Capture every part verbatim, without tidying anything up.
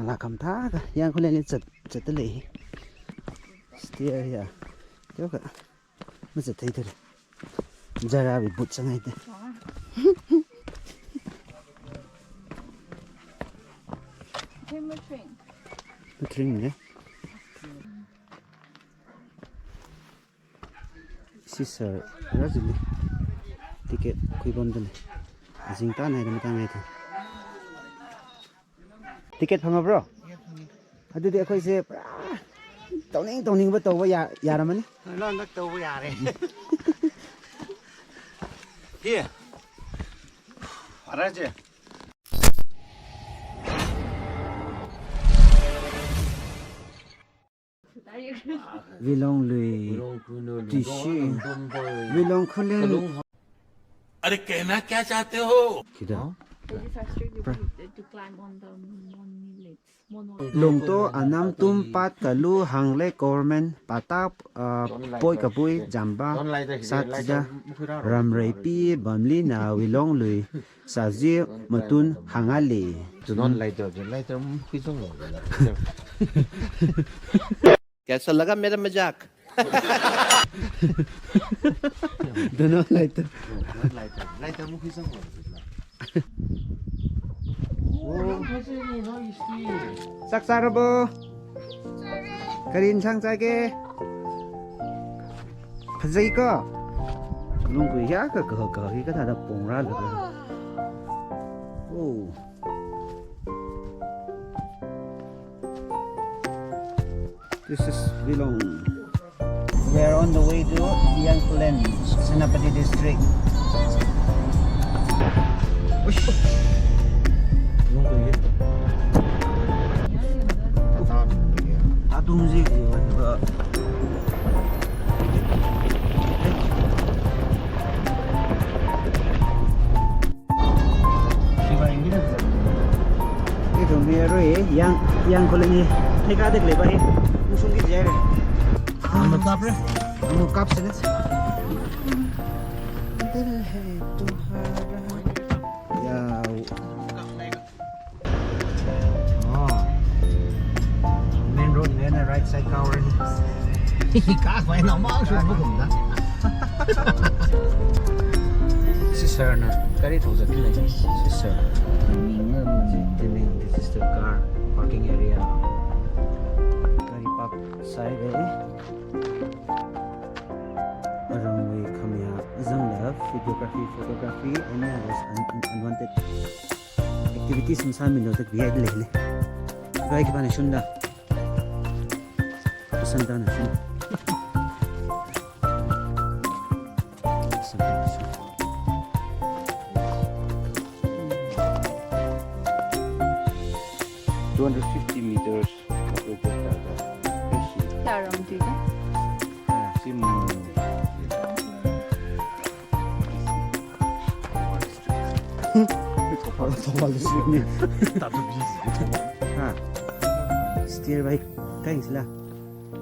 Lākham thākha, Yangkhullenli zat, zatda lei. Stair ya. Yoka. Mazat theithura. Jarabing boot sāngaida. Train, train. Train ne? Sir, rajili. Ticket khuipamda lei. Azingta naida matang ngaithu. Ticket ꯐꯪꯉꯕ꯭ꯔꯣ? ꯑꯗꯨꯗꯤ ꯑꯩꯈꯣꯏꯁꯦ ꯄꯨꯔꯥ ꯇꯧꯅꯤꯡ ꯇꯧꯅꯤꯡꯕ ꯇꯧꯕ ꯌꯥ-, ꯌꯥꯔꯝꯃꯅꯤ꯫ ꯂꯣꯏꯅꯃꯛ ꯇꯧꯕ ꯌꯥꯔꯦ꯫ Here. ꯐꯔꯦꯁꯦ꯫ ꯋꯤꯂꯣꯡꯂꯨꯏ, ꯋꯤꯂꯣꯡ ꯈꯨꯅꯨ, ꯇꯤꯁꯤ, ꯂꯤꯡꯒꯣꯜ, ꯂꯤꯡꯒꯣꯜ, ꯋꯤꯂꯣꯡ ꯈꯨꯂꯦꯟ꯫ ꯀꯂꯨꯡ꯫ अरे कहना क्या चाहते हो? ꯈꯤꯗ꯫ Is it faster to, pra- to climb on the monoliths? Monolith. Longto anam tum pat kalu hangle government patap, ah, poi kapui jamba sat jida ramrei pi bamli na Wilonglui saji matun hangali. Dunonlai do, dunonlai do, mukhui zong lo. कैसा लगा मेरा मजाक? Dunonlai do. Dunonlai do, mukhui zong lo. Oh, sak sarabo? Karin sang sage? Phazai ko? Lungkui ya ka ka ka hi ka thada pongra la. Oh. This is Wilong. We are on the way to Yangkhullen, Senapati District. Ush. Atung zi. Ithum hi arui Yang, Yangkhullen hi theikha dek leipai. Ungshungki jai re. Amu kap re. Amu kap sini. Dil hai tumhara. Ya. Oh. Main road ngai na right side cover. Ka vai na mang shu bu kum da. Sister na gari thou zat lei. Sister. This is the car parking area. Gari park side eh. Arangwui khamya zangla videography, photography, any others un-, un-, unwanted activities masāmilo tak bia lei lei. Rai ki bana shunda. Santana shun. Santana shun. Two hundred fifty meters. Tarong tu je. Sim. Ha. Steer bike kain sila.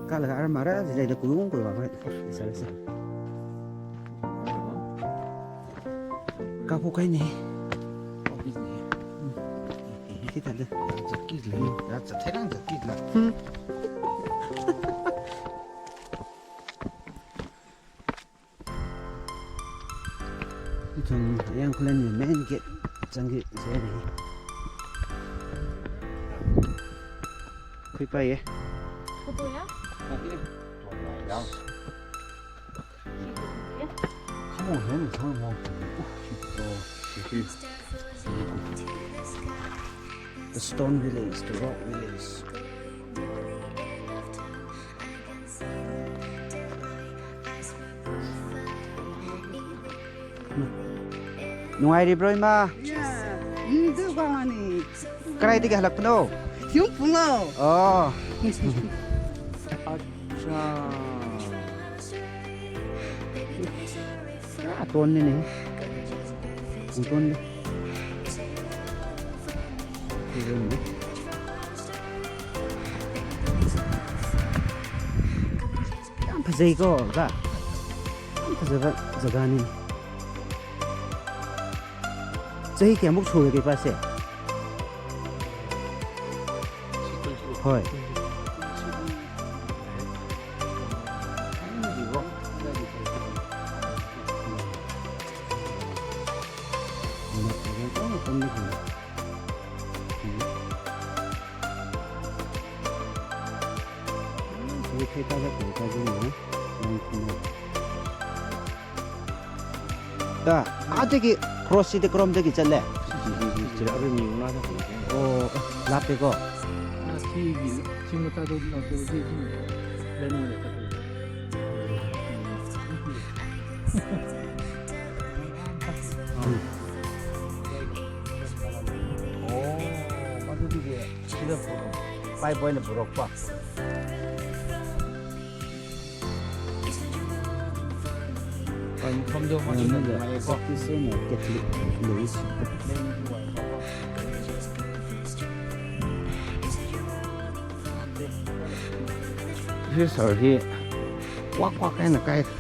Kala ka armara sila da kulung kulung ba. Sala sala. Kapu kaini. Kita da. Zakit le. Ya, zaterang zakit la. Ithum Yangkhullen main gate zangki seri. Khuipai ye. Photo ya? Come on, man, it's hard work. The stone village, the rock village. Nungairibro ima? Ya, ndu bangani. Karaidagi halakpano? Yungpunglo. Oh. Acha. Ah, ton ni ni. Ang ton ni. Ang ton ni. Yam phazai ko, ga. Yam phazai ba, zaga ni. Chahi kayamuk sure kipase? Hoi. Ta, adagi cross chi da karomdagi zatle? Chi, chi, chi, chi, chi, arui mi una ta. Oh, eh, lappeko. Ah, chi gi, chi mata do na ko ji ji. Len mo le ta. Hmm. Oh, madu di ge, chi da puro. Pai boy na puro pa. From, from the one. Catholic Louis. This is already quack quack and a kite.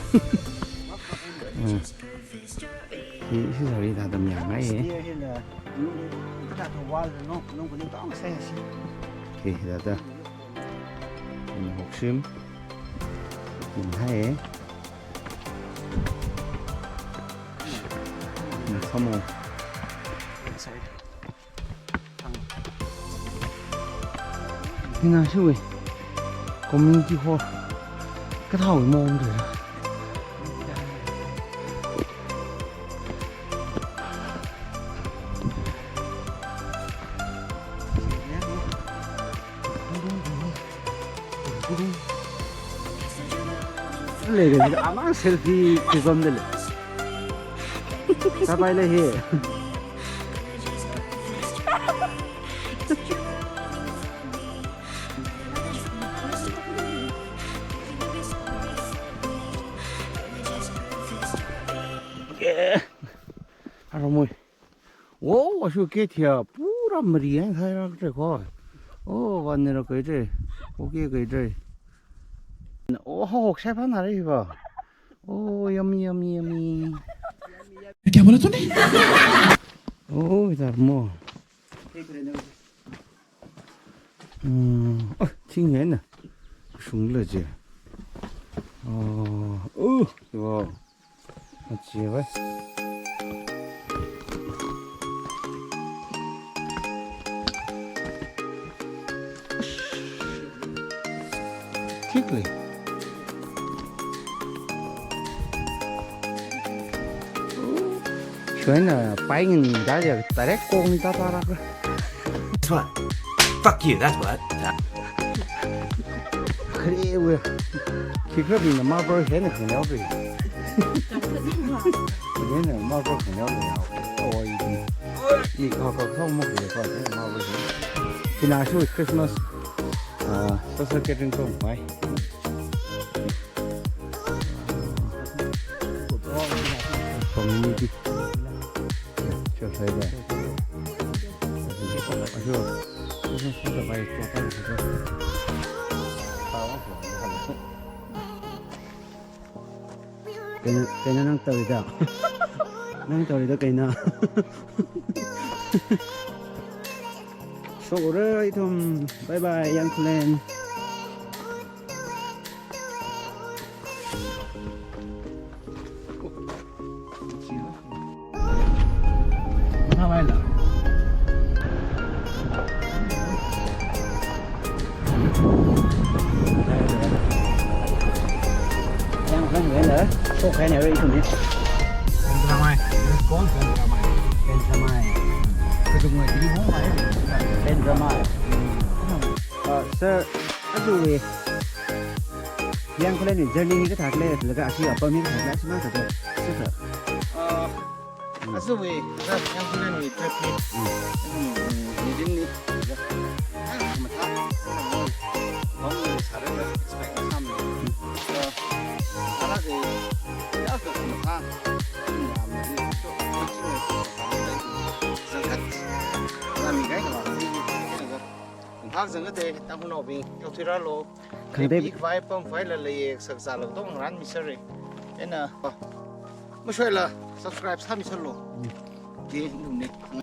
Mm. This is already that the Okay, that the. Ini hoksim. Ini hai. Ini kamu. Hina shui community hall. Kathāwui maong de. Legashi amang selfie kizom dele. Sabai le he. Yeah. Aramui. Oh, ashu ke thia pura mari yang thai rak tre ko. Oh, van ne rak kai tre. Okay kai tre. Oh, ho, ho, sai phan na re ba. Oh, yummy, yummy, yummy. क्या बोला तूने? Oh, इधर मो. Hmm, oh, thing hai na. Shung le je. Oh, oh, wow. Achi vai. Thik le. Shuina paingin da ya direct kong da da ra. That's what. Fuck you, that's what. Khare we. Khi khare bina Marlboro hina khane au bi. Hina Marlboro khane au bi. Oh, ini. Ni ka ka ka mo ke ka Marlboro. Hina shu Christmas. Ah, social catering ko mai. Community. Sure, sure, sure. Sure. Sure. Kaina, kaina nang tawida. Nang tawida kaina. So, alright, um, bye bye, Yangkhulen. Yang kan ya lah, so kan ya itu ni. Bentramai. It's called Bentramai. Bentramai. Kedung lagi di mana ya? Bentramai. Ah, sir, aduh weh. Yangkhulen journey hi kathā khalei, laga ashi apam hi kathā khalei, ashi ma kathā, sir. Ah, ashi wui, sir, Yangkhulen wui trip hi. Hmm. Hmm, ni din ni. Ah, matha. Hong ni sare expect sam. Ah, ala ke, ya ke matha. Hmm, ya, ma ni, so, so, so, so, so, so, Hak zanga de, Tangkhulnaobing, yaothui rālu. Khangatei. Lepi khavai, pam khavai la leiye, saksa la dong ran mi sāre. Ena, oh. Mashoila, subscribe sāmi sālu. Mm. Di, nung ni.